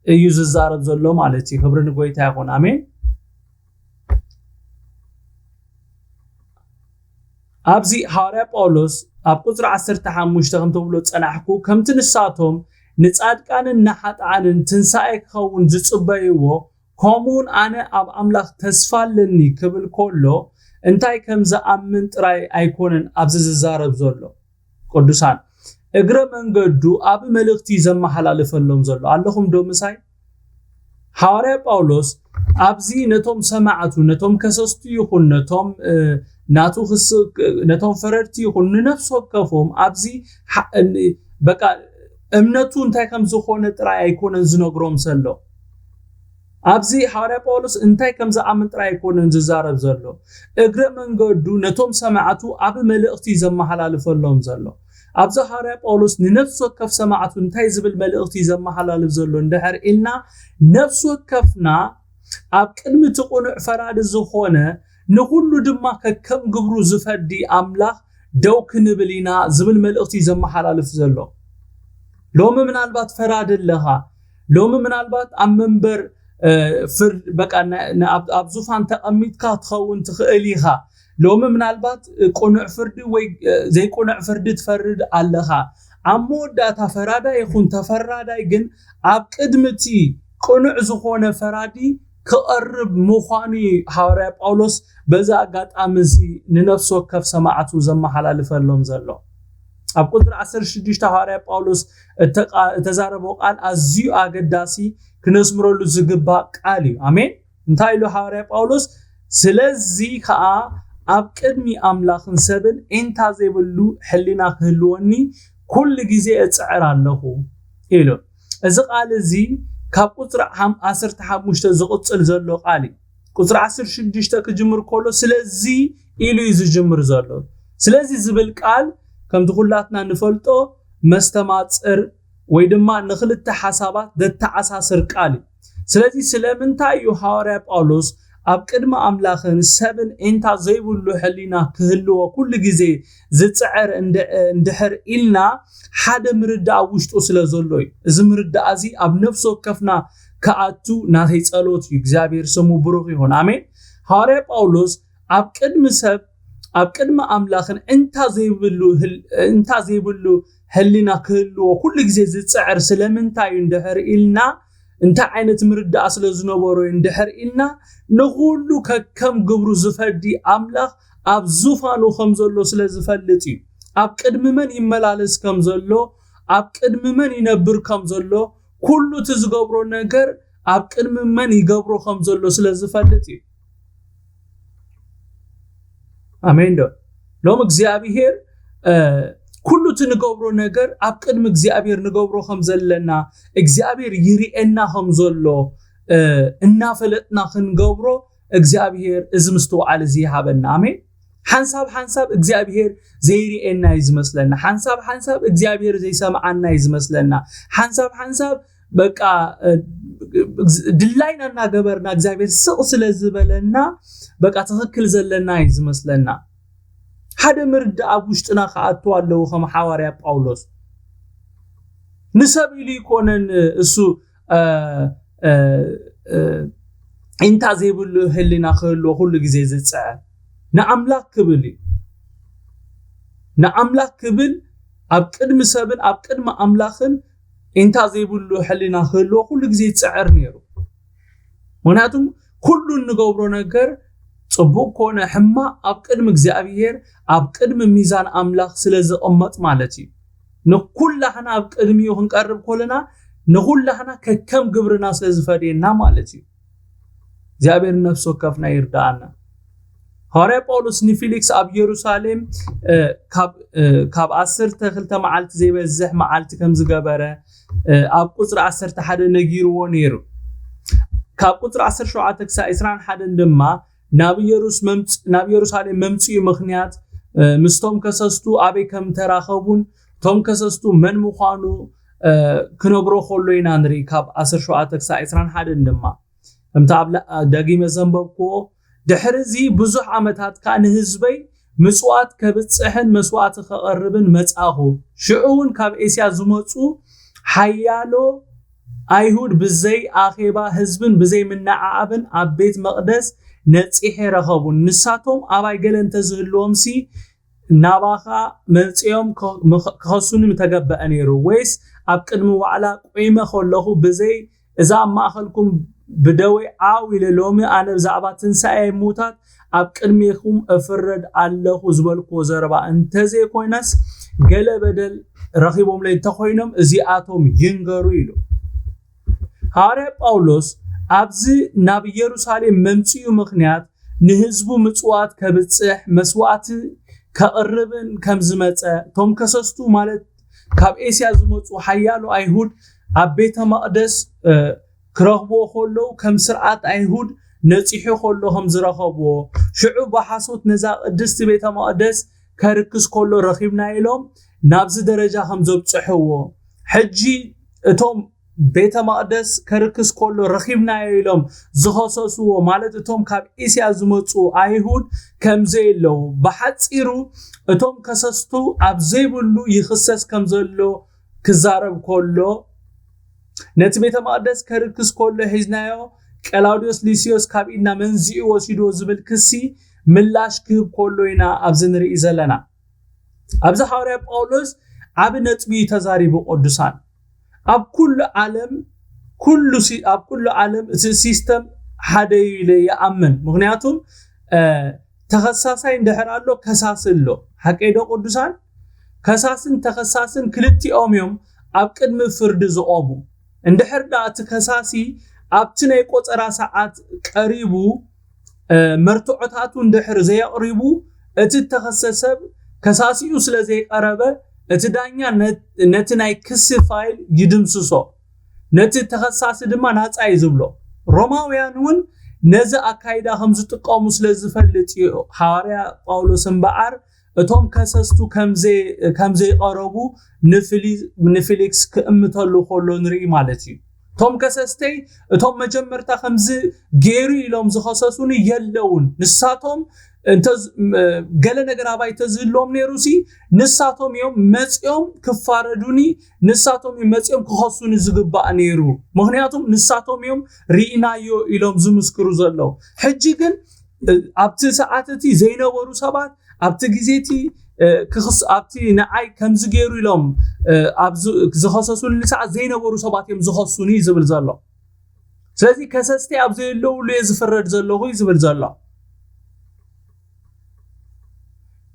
እዩ ዝዛረብ ዘሎ ማለት እዩ። ክብሪ ንጎይታ ይኹን። ኣሜን። ኣብዚ ሃዋርያ ጳውሎስ ኣብ ቁጽሪ ዓሰርተ ሓሙሽተ ከም ትብሎ ጸናሕኩ፣ ከምቲ ንሳቶም ንጻድቃንን ንሓጥኣንን ትንሳኤ ክኸውን ዝጽበይዎ፣ ከምኡውን ኣነ ኣብ ኣምላኽ ተስፋ ኣለኒ ክብል ከሎ፣ እንታይ ከም ዝኣምን ጥራይ ኣይኮነን ኣብዚ ዝዛረብ ዘሎ። ቅዱሳን፣ እግረ መንገዱ ኣብ መልእኽቲ ዘመሓላልፈሎም ዘሎ። ኣለኹም ዶ ምሳይ? ሃዋርያ ጳውሎስ ኣብዚ ነቶም ሰማዕቱ፣ ነቶም ከሰስቲ ይኹን፣ ነቶም፣ እ፣ ናቱ ክስ-፣ ነቶም ፈረድቲ ይኹን፣ ንነፍሲ ወከፎም ኣብዚ ሓ-፣ ን-፣ በቃ እምነቱ እንታይ ከም ዝኾነ ጥራይ ኣይኮነን ዝነግሮም ዘሎ። ኣብዚ ሃዋርያ ጳውሎስ እንታይ ከም ዝኣምን ጥራይ ኣይኮነን ዝዛረብ ዘሎ። እግረ መንገዱ ነቶም ሰማዕቱ ኣብ መልእኽቲ ዘመሓላልፈሎም ዘሎ። ኣብዚ ሃዋርያ ጳውሎስ ንነፍሲ ወከፍ ሰማዕቱ እንታይ ዝብል መልእኽቲ ዘመሓላልፍ ዘሎ እንድሕር ኢልና፣ ነፍሲ ወከፍና ኣብ ቅድሚ እቲ ቅኑዕ ፈራዲ ዝኾነ፣ ንኹሉ ድማ ከከም ግብሩ ዝፈዲ ኣምላኽ ደው ክንብል ኢና ዝብል መልእኽቲ እዩ ዘመሓላልፍ ዘሎ። ሎሚ ምናልባት ፈራዲ ኣለኻ። ሎሚ ምናልባት ኣብ መንበር፣ እ፣ ፍርድ፣ በቃ፣ ና-፣ ና-፣ ኣብ፣ ኣብ ዙፋን ተቐሚጥካ ክትኸውን ትኽእል ኢኻ። ሎሚ ምናልባት፣ እ፣ ቅኑዕ ፍርዲ ወይ፣ እ፣ ዘይቅኑዕ ፍርዲ ትፈርድ ኣለኻ። ኣብ መወዳእታ ፈራዳይ ይኹን ተፈራዳይ ግን ኣብ ቅድሚ እቲ ቅኑዕ ዝኾነ ፈራዲ ክቐርብ ምዃኑ እዩ ሃዋርያ ጳውሎስ በዚ ኣጋጣሚ እዚ ንነፍሲ ወከፍ ሰማዕቱ ዘመሓላልፈሎም ዘሎ። ኣብ ቁጽሪ ዓሰርተ ሽዱሽተ ሃዋርያ ጳውሎስ እተቃ-፣ እተዛረቦ ቃል ኣዝዩ ኣገዳሲ፣ ክነስምረሉ ዝግባእ ቃል እዩ። ኣሜን። እንታይ ኢሉ ሃዋርያ ጳውሎስ? ስለዚ ከኣ ኣብ ቅድሚ ኣምላኽን ሰብን ኤንታ ዘይብሉ ሕሊና ክህልወኒ ኩሉ ግዜ እጽዕር ኣለኹ ኢሉ። እዚ ቃል እዚ ካብ ቁጽሪ ሓም-፣ ዓሰርተ ሓሙሽተ ዝቕጽል ዘሎ ቃል እዩ። ቁጽሪ ዓሰርተ ሽዱሽተ ክጅምር ከሎ ስለዚ ኢሉ እዩ ዝጅምር ዘሎ። ስለዚ ዝብል ቃል ከምቲ ኩላትና ንፈልጦ መስተማጽር ወይ ድማ ንኽልተ ሓሳባት ዘተኣሳስር ቃል እዩ። ስለዚ ስለምንታይ እዩ ሃዋርያ ጳውሎስ ኣብ ቅድሚ ኣምላኽን ሰብን ኤንታ ዘይብሉ ሕሊና ክህልዎ ኩሉ ግዜ ዝጽዕር እንድ-፣ እንድሕር ኢልና፣ ሓደ ምርዳእ ኣብ ውሽጡ ስለ ዘሎ እዩ። እዚ ምርዳእ እዚ ኣብ ነፍሲ ወከፍና ክኣቱ ናተይ ጸሎት እዩ። እግዚኣብሔር ስሙ ብሩኽ ይኹን። ኣሜን። ሃዋርያ ጳውሎስ ኣብ ቅድሚ ሰብ፣ ኣብ ቅድሚ ኣምላኽን እንታ ዘይብሉ ህል-፣ እንታ ዘይብሉ ህሊና ክህልዎ ኩሉ ግዜ ዝጽዕር ስለምንታይ እዩ እንድሕር ኢልና፣ እንታይ ዓይነት ምርዳእ ስለ ዝነበሮ እዩ እንድሕር ኢልና፣ ንኹሉ ከከም ግብሩ ዝፈዲ ኣምላኽ ኣብ ዙፋኑ ከም ዘሎ ስለ ዝፈልጥ እዩ። ኣብ ቅድሚ መን ይመላለስ ከም ዘሎ፣ ኣብ ቅድሚ መን ይነብር ከም ዘሎ፣ ኩሉ እቲ ዝገብሮ ነገር ኣብ ቅድሚ መን ይገብሮ ከም ዘሎ ስለ ዝፈልጥ እዩ። ኣሜን ዶ? ሎም እግዚኣብሔር፣ እ፣ ኩሉ እቲ ንገብሮ ነገር ኣብ ቅድሚ እግዚኣብሔር ንገብሮ ከም ዘለና፣ እግዚኣብሔር ይርኤና ከም ዘሎ፣ እ፣ እናፈለጥና ክንገብሮ እግዚኣብሔር እዚ ምስትውዓል እዚ ይሃበና። ኣሜን። ሓንሳብ ሓንሳብ እግዚኣብሔር ዘይርእየና እዩ ዝመስለና። ሓንሳብ ሓንሳብ እግዚኣብሔር ዘይሰምዓና እዩ ዝመስለና። ሓንሳብ ሓንሳብ በቃ ድላይና እናገበርና እግዚኣብሔር ስቕ ስለ ዝበለና በቃ ትኽክል ዘለና እዩ ዝመስለና። ሓደ ምርዳእ ኣብ ውሽጥና ክኣቱ ኣለዎ። ከም ሓዋርያ ጳውሎስ ንሰብ ኢሉ ይኮነን እሱ ኢንታ ዘይብሉ ህልና ክህልዎ ኩሉ ግዜ ዝፅዕር፣ ንኣምላኽ ክብል እዩ። ንኣምላኽ ክብል ኣብ ቅድሚ ሰብን ኣብ ቅድሚ ኣምላኽን ኢንታ ዘይብሉ ሕልና ክህልዎ ኩሉ ግዜ ይፅዕር ነይሩ። ምክንያቱም ኩሉ እንገብሮ ነገር ፅቡቅ ኮነ ሕማቅ ኣብ ቅድሚ እግዚኣብሔር ኣብ ቅድሚ ሚዛን ኣምላኽ ስለ ዝቕመጥ ማለት እዩ። ንኩላህና ኣብ ቅድሚኡ ክንቀርብ ኮለና ንኩላህና ከከም ግብርና ስለ ዝፈድየና ማለት እዩ። እግዚኣብሔር ነፍሲ ወከፍና ይርዳኣና። ሃዋርያ ጳውሎስ ንፊሊክስ ኣብ ኢየሩሳሌም ካብ ዓሰርተ ክልተ መዓልቲ ዘይበዝሕ መዓልቲ ከም ዝገበረ ኣብ ቁፅሪ ዓሰርተ ሓደ ነጊርዎ ነይሩ። ካብ ቁፅሪ ዓሰርተ ሸውዓተ ክሳብ ዕስራን ሓደን ድማ ናብ ኢየሩሳሌም መምፅኡ ምክንያት ምስቶም ከሰስቱ ኣበይ ከም ተራኸቡን እቶም ከሰስቱ መን ምዃኑ ክነግሮ ከሎ ኢና ንርኢ። ካብ ዓሰርተ ሸውዓተ ክሳብ ዕስራን ሓደን ድማ ከምቲ ኣብ ደጊመ ዘንበብክዎ፣ ድሕሪ እዚ ብዙሕ ዓመታት ከኣ ንህዝበይ ምጽዋት ከብጽሕን መስዋእቲ ከቐርብን መጻኹ። ሽዑ እውን ካብ ኤስያ ዝመጹ ሓያሎ ኣይሁድ ብዘይ ኣኼባ ህዝብን ብዘይ ምንዓዓብን ኣብ ቤት መቕደስ ነጺሐ ረኸቡን። ንሳቶም ኣባይ ገለ እንተዝህልዎምሲ ናባኻ መጺኦም ክኸሱኒ ምተገበአ ነይሩ። ወይስ ኣብ ቅድሚ ዋዕላ ቆይመ ከለኹ ብዘይ እዛ ኣብ ማእኸልኩም ብደዌ ዓው ኢለ ሎሚ ኣነ ብዛዕባ ትንሳኤ ምዉታት ኣብ ቅድሜኹም እፍረድ ኣለኹ ዝበልክዎ ዘረባ እንተዘይኮይነስ ገለ በደል ረኺቦምለይ እንተኾይኖም እዚኣቶም ይንገሩ ኢሉ። ሃዋርያ ጳውሎስ ኣብዚ ናብ ኢየሩሳሌም መምጽኡ ምኽንያት ንህዝቡ ምጽዋት ከብጽሕ መስዋዕቲ ከቕርብን ከም ዝመጸ እቶም ከሰስቱ ማለት ካብ ኤስያ ዝመጹ ሓያሎ ኣይሁድ ኣብ ቤተ መቕደስ ክረኽብዎ ከለዉ ከም ስርዓት ኣይሁድ ነጺሑ ከሎ ከም ዝረኸብዎ ሽዑ ብሓሶት ነዛ ቅድስቲ ቤተ መቕደስ ከርክስ ከሎ ረኺብና ኢሎም ናብዚ ደረጃ ከም ዘብጽሕዎ ሕጂ እቶም ቤተ መቕደስ ከርክስ ከሎ ረኺብናዮ ኢሎም ዝኸሰስዎ ማለት እቶም ካብ እስያ ዝመፁ ኣይሁድ ከምዘየለዉ ብሓፂሩ እቶም ከሰስቱ ኣብ ዘይብሉ ይኽሰስ ከም ዘሎ ክዛረብ ከሎ ነቲ ቤተ መቕደስ ከርክስ ከሎ ሒዝናዮ ቀላውዲዮስ ሊስዮስ ካብ ኢድና መንዚኡ ወሲድዎ ዝብል ክሲ ምላሽ ክህብ ከሎ ኢና ኣብዚ ንርኢ ዘለና። ኣብዚ ሓዋርያ ጳውሎስ ዓቢ ነጥቢ እዩ ተዛሪቡ። ቅዱሳን ኣብ ኩሉ ዓለም ኩሉ ኣብ ኩሉ ዓለም እቲ ሲስተም ሓደ እዩ ኢለ ይኣምን። ምክንያቱም ተኸሳሳይ እንድሕር ኣሎ ከሳሲ ኣሎ። ሓቀይ ዶ ቅዱሳን? ከሳስን ተኸሳስን ክልቲኦም እዮም ኣብ ቅድሚ ፍርዲ ዝቆሙ። እንድሕር ዳ እቲ ከሳሲ ኣብቲ ናይ ቆፀራ ሰዓት ቀሪቡ መርትዖታቱ እንድሕር ዘየቕሪቡ እቲ እተኸሰ ሰብ ከሳሲኡ ስለ ዘይቀረበ እቲ ዳኛ ነቲ ናይ ክሲ ፋይል ይድምስሶ፣ ነቲ ተኸሳሲ ድማ ናጻ እዩ ዝብሎ። ሮማውያን እውን ነዚ ኣካይዳ ከም ዝጥቀሙ ስለ ዝፈልጥ እዩ። ሃዋርያ ጳውሎስ እምበኣር እቶም ከሰስቱ ከም ዘይቀረቡ ንፊሊክስ ክእምተሉ ከሎ ንርኢ ማለት እዩ። እቶም ከሰስተይ እቶም መጀመርታ ከምዚ ገይሩ ኢሎም ዝኸሰሱኒ የለውን። ንሳቶም ገለ ነገር ኣባይ ተዝህልዎም ነይሩ ሲ ንሳቶም እዮም መፂኦም ክፋረዱኒ፣ ንሳቶም እዮም መፂኦም ክኸሱኒ ዝግባእ ነይሩ። ምክንያቱም ንሳቶም እዮም ርኢናዮ ኢሎም ዝምስክሩ ዘለዉ። ሕጂ ግን ኣብቲ ሰዓት እቲ ዘይነበሩ ሰባት ኣብቲ ግዜ እቲ ኣብቲ ንዓይ ከምዚ ገይሩ ኢሎም ዝኸሰሱኒ ሰዓት ዘይነበሩ ሰባት እዮም ዝኸሱኒ ዝብል ዘሎ። ስለዚ ከሰስቲ ኣብ ዘየለውሉ እየ ዝፍረድ ዘለኹ እዩ ዝብል ዘሎ።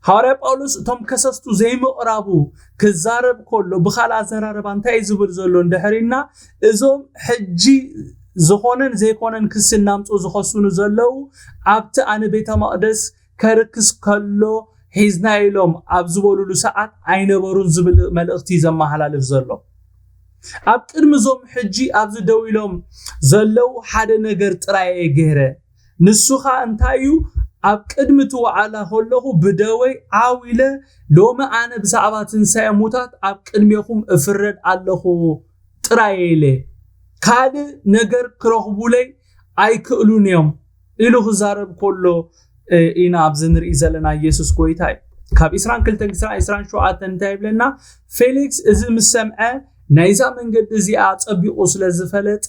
ሃዋርያ ጳውሎስ እቶም ከሰስቱ ዘይምቕራቡ ክዛረብ ከሎ ብኻልእ ኣዘራረባ እንታይ እዩ ዝብል ዘሎ እንድሕሪና እዞም ሕጂ ዝኾነን ዘይኮነን ክሲ እናምፅኡ ዝኸሱኑ ዘለዉ ኣብቲ ኣነ ቤተ መቕደስ ከርክስ ከሎ ሒዝና ኢሎም ኣብ ዝበሉሉ ሰዓት ኣይነበሩን ዝብል መልእኽቲ ዘመሓላልፍ ዘሎ። ኣብ ቅድሚ እዞም ሕጂ ኣብዚ ደው ኢሎም ዘለዉ ሓደ ነገር ጥራይ እየ ገይረ። ንሱ ኸኣ እንታይ እዩ? ኣብ ቅድሚ እቲ ዋዕላ ከለኹ ብደወይ ዓው ኢለ፣ ሎሚ ኣነ ብዛዕባ ትንሳኤ ሙታት ኣብ ቅድሜኹም እፍረድ ኣለኹ ጥራይ ኢለ፣ ካልእ ነገር ክረኽቡለይ ኣይክእሉን እዮም ኢሉ ክዛረብ ከሎ ኢና ኣብዚ ንርኢ ዘለና። ኢየሱስ ጎይታ እዩ። ካብ ዕስራን ክልተን ክሳብ ዕስራን ሸውዓተን እንታይ ይብለና? ፌሊክስ እዚ ምስ ሰምዐ፣ ናይዛ መንገዲ እዚኣ ኣጸቢቑ ስለ ዝፈለጠ፣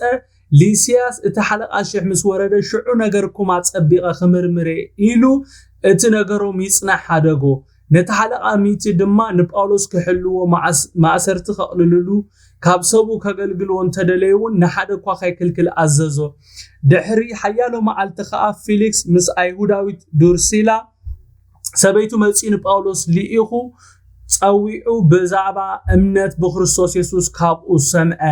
ሊስያስ እቲ ሓለቓ ሽሕ ምስ ወረደ፣ ሽዑ ነገርኩም ኣጸቢቐ ክምርምር እየ ኢሉ እቲ ነገሮም ይጽናሕ ሓደጎ። ነቲ ሓለቓ ሚእቲ ድማ ንጳውሎስ ክሕልዎ፣ ማእሰርቲ ከቕልልሉ፣ ካብ ሰቡ ከገልግልዎ እንተደለዩ እውን ንሓደ እኳ ከይክልክል ኣዘዞ። ድሕሪ ሓያሎ መዓልቲ ከኣ ፊሊክስ ምስ ኣይሁዳዊት ዱርሲላ ሰበይቱ መጺኡ ንጳውሎስ ልኢኹ ጸዊዑ ብዛዕባ እምነት ብክርስቶስ የሱስ ካብኡ ሰምዐ።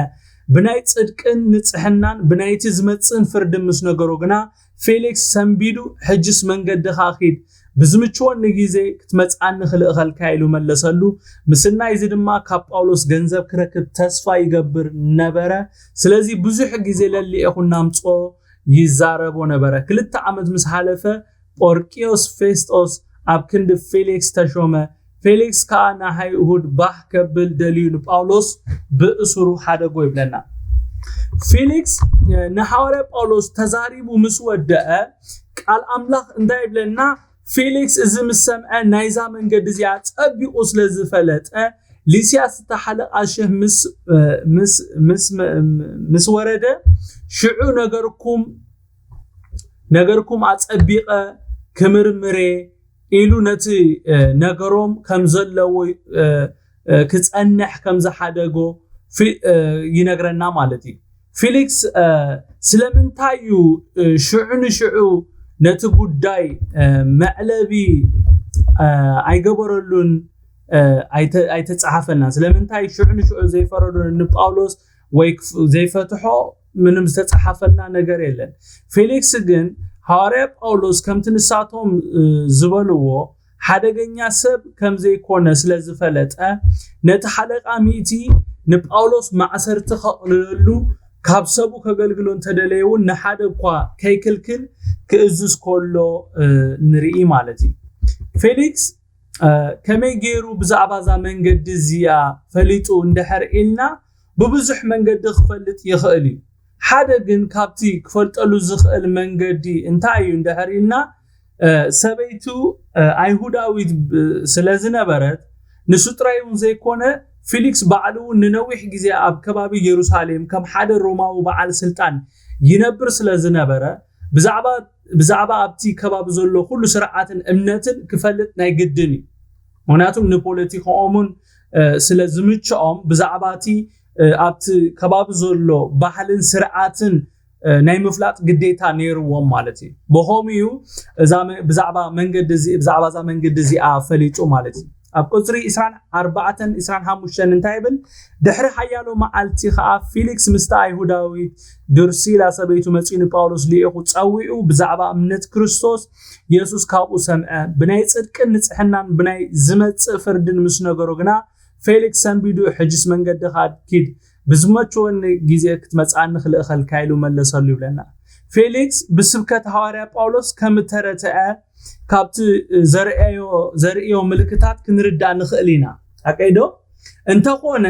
ብናይ ጽድቅን ንጽሕናን ብናይቲ ዝመጽእን ፍርድን ምስ ነገሮ ግና ፌሊክስ ሰንቢዱ፣ ሕጅስ መንገድኻ ኪድ፣ ብዝምችወኒ ግዜ ክትመጽኣኒ ክልእኸልካ ኢሉ መለሰሉ። ምስናይ እዚ ድማ ካብ ጳውሎስ ገንዘብ ክረክብ ተስፋ ይገብር ነበረ። ስለዚ ብዙሕ ግዜ ለሊኤኹ እናምጽኦ ይዛረቦ ነበረ። ክልተ ዓመት ምስ ሓለፈ ጶርቅዮስ ፌስጦስ ኣብ ክንዲ ፌሊክስ ተሾመ። ፌሊክስ ከኣ ንኣይሁድ ባህ ከብል ደልዩ ንጳውሎስ ብእሱሩ ሓደጎ ይብለና። ፊሊክስ ንሓዋርያ ጳውሎስ ተዛሪቡ ምስ ወደአ ቃል ኣምላኽ እንታይ ይብለና? ፊሊክስ እዚ ምስ ሰምዐ ናይዛ መንገዲ እዚኣ ጸቢቑ ስለ ዝፈለጠ ሊስያስ እታ ሓለቓ ሽህ ምስ ወረደ ሽዑ ነገርኩም ነገርኩም ኣጸቢቐ ክምርምሬ ኢሉ ነቲ ነገሮም ከም ዘለዎ ክጸንሕ ከም ዝሓደጎ ይነግረና ማለት እዩ። ፊሊክስ ስለምንታይ እዩ ሽዑ ንሽዑ ነቲ ጉዳይ መዕለቢ ኣይገበረሉን? ኣይተጻሓፈልና። ስለምንታይ ሽዑ ንሽዑ ዘይፈረዶ ንጳውሎስ ወይ ዘይፈትሖ ምንም ዝተጻሓፈልና ነገር የለን። ፌሊክስ ግን ሃዋርያ ጳውሎስ ከምቲ ንሳቶም ዝበልዎ ሓደገኛ ሰብ ከም ዘይኮነ ስለ ዝፈለጠ ነቲ ሓለቓ ሚእቲ ንጳውሎስ ማእሰርቲ ከቕልለሉ ካብ ሰቡ ከገልግሎ እንተደለየ እውን ንሓደ እኳ ከይክልክል ክእዝዝ ከሎ ንርኢ ማለት እዩ። ፌሊክስ ከመይ ገይሩ ብዛዕባ እዛ መንገዲ እዚኣ ፈሊጡ እንድሕር ኢልና ብብዙሕ መንገዲ ክፈልጥ ይኽእል እዩ። ሓደ ግን ካብቲ ክፈልጠሉ ዝኽእል መንገዲ እንታይ እዩ እንድሕር ኢልና ሰበይቱ ኣይሁዳዊት ስለ ዝነበረት ንሱ ጥራይ እውን ዘይኮነ ፊሊክስ ባዕሉ እውን ንነዊሕ ግዜ ኣብ ከባቢ ኢየሩሳሌም ከም ሓደ ሮማዊ በዓል ስልጣን ይነብር ስለ ዝነበረ ብዛዕባ ብዛዕባ ኣብቲ ከባቢ ዘሎ ኩሉ ስርዓትን እምነትን ክፈልጥ ናይ ግድን እዩ። ምክንያቱም ንፖለቲካኦምን ስለ ዝምችኦም ብዛዕባ እቲ ኣብቲ ከባቢ ዘሎ ባህልን ስርዓትን ናይ ምፍላጥ ግዴታ ነይርዎም ማለት እዩ። ብኸምኡ እዩ እዛ መ- ብዛዕባ መንገዲ እዚ ብዛዕባ እዛ መንገዲ እዚኣ ፈሊጡ ማለት እዩ። ኣብ ቁፅሪ ዕስራን ኣርባዕተን ዕስራን ሓሙሽተን እንታይ ይብል? ድሕሪ ሓያሎ መዓልቲ ከዓ ፊሊክስ ምስቲ ኣይሁዳዊት ድርሲላ ሰበይቱ መፂኡ ንጳውሎስ ልኢኹ ፀዊዑ ብዛዕባ እምነት ክርስቶስ የሱስ ካብኡ ሰምዐ። ብናይ ፅድቅን ንፅሕናን ብናይ ዝመፅእ ፍርድን ምስ ነገሮ ግና ፌሊክስ ሰንቢዱ ሕጅስ መንገድኻ ኪድ፣ ብዝመቸወኒ ግዜ ክትመፅኣኒ ክልእኸልካ ኢሉ መለሰሉ ይብለና። ፌሊክስ ብስብከት ሃዋርያ ጳውሎስ ከም እተረትዐ ካብቲ ዘርእዮ ምልክታት ክንርዳእ ንኽእል ኢና። ኣቀይዶ እንተኾነ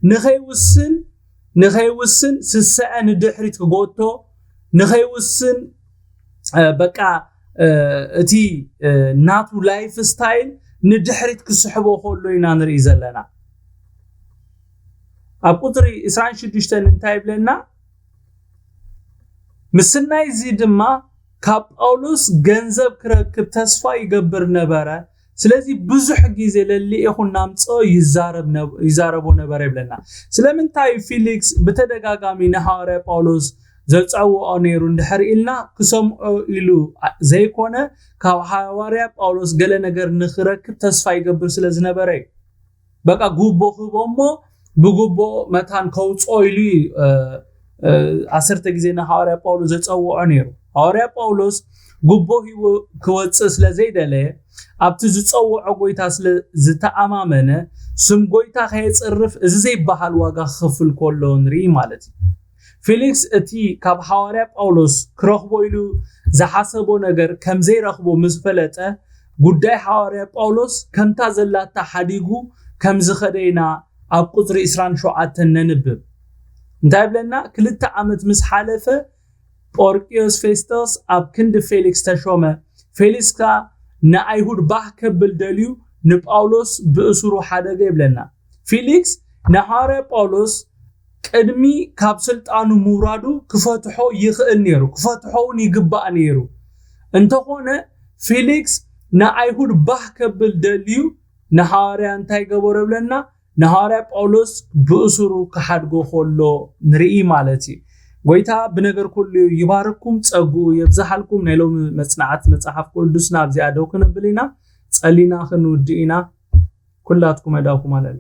ንኸይውስን ንኸይውስን ስሰዐ ንድሕሪት ክጎቶ ንኸይውስን በቃ እቲ ናቱ ላይፍ ስታይል ንድሕሪት ክስሕቦ ከሎ ኢና ንርኢ ዘለና። ኣብ ቁፅሪ ዕስራን ሽዱሽተን እንታይ ይብለና? ምስናይ እዚ ድማ ካብ ጳውሎስ ገንዘብ ክረክብ ተስፋ ይገብር ነበረ። ስለዚ ብዙሕ ግዜ ለሊኤኹ እናምፀኦ ይዛረብ ነብ- ይዛረቦ ነበረ ይብለና። ስለምንታይ ፊሊክስ ብተደጋጋሚ ንሃዋርያ ጳውሎስ ዘፀውዖ ነይሩ እንድሕር ኢልና ክሰምዖ ኢሉ ዘይኮነ ካብ ሃዋርያ ጳውሎስ ገለ ነገር ንክረክብ ተስፋ ይገብር ስለ ዝነበረ እዩ። በቃ ጉቦ ክህቦ እሞ ብጉቦ መታን ከውፅኦ ኢሉ እዩ ዓሰርተ ግዜ ንሃዋርያ ጳውሎስ ዘፀውዖ ነይሩ። ሃዋርያ ጳውሎስ ጉቦ ሂቡ ክወፅእ ስለ ዘይደለየ ኣብቲ ዝፀውዖ ጎይታ ስለ ዝተኣማመነ ስም ጎይታ ከየፅርፍ እዚ ዘይበሃል ዋጋ ክኸፍል ከሎ ንርኢ ማለት እዩ። ፊሊክስ እቲ ካብ ሓዋርያ ጳውሎስ ክረኽቦ ኢሉ ዝሓሰቦ ነገር ከም ዘይረኽቦ ምስ ፈለጠ፣ ጉዳይ ሓዋርያ ጳውሎስ ከምታ ዘላታ ሓዲጉ ከም ዝኸደ ኢና ኣብ ቁጽሪ ዕስራን ሸውዓተን ነንብብ። እንታይ ይብለና? ክልተ ዓመት ምስ ሓለፈ ጶርቅዮስ ፌስቶስ ኣብ ክንዲ ፌሊክስ ተሾመ። ፌሊክስ ከኣ ንኣይሁድ ባህ ከብል ደልዩ ንጳውሎስ ብእሱሩ ሓደገ ይብለና። ፊሊክስ ንሃዋርያ ጳውሎስ ቅድሚ ካብ ስልጣኑ ምውራዱ ክፈትሖ ይኽእል ነይሩ፣ ክፈትሖ እውን ይግባእ ነይሩ። እንተኾነ ፊሊክስ ንኣይሁድ ባህ ከብል ደልዩ ንሃዋርያ እንታይ ገበሮ ይብለና? ንሃዋርያ ጳውሎስ ብእሱሩ ክሓድጎ ከሎ ንርኢ ማለት እዩ። ጎይታ ብነገር ኩሉ ይባርኩም፣ ጸግኡ የብዝሓልኩም። ናይ ሎሚ መጽናዕቲ መጽሓፍ ቅዱስና ኣብዚኣ ደው ክነብል ኢና። ጸሊና ክንውድእ ኢና። ኩላትኩም ኣዳኹም ኣለሉ።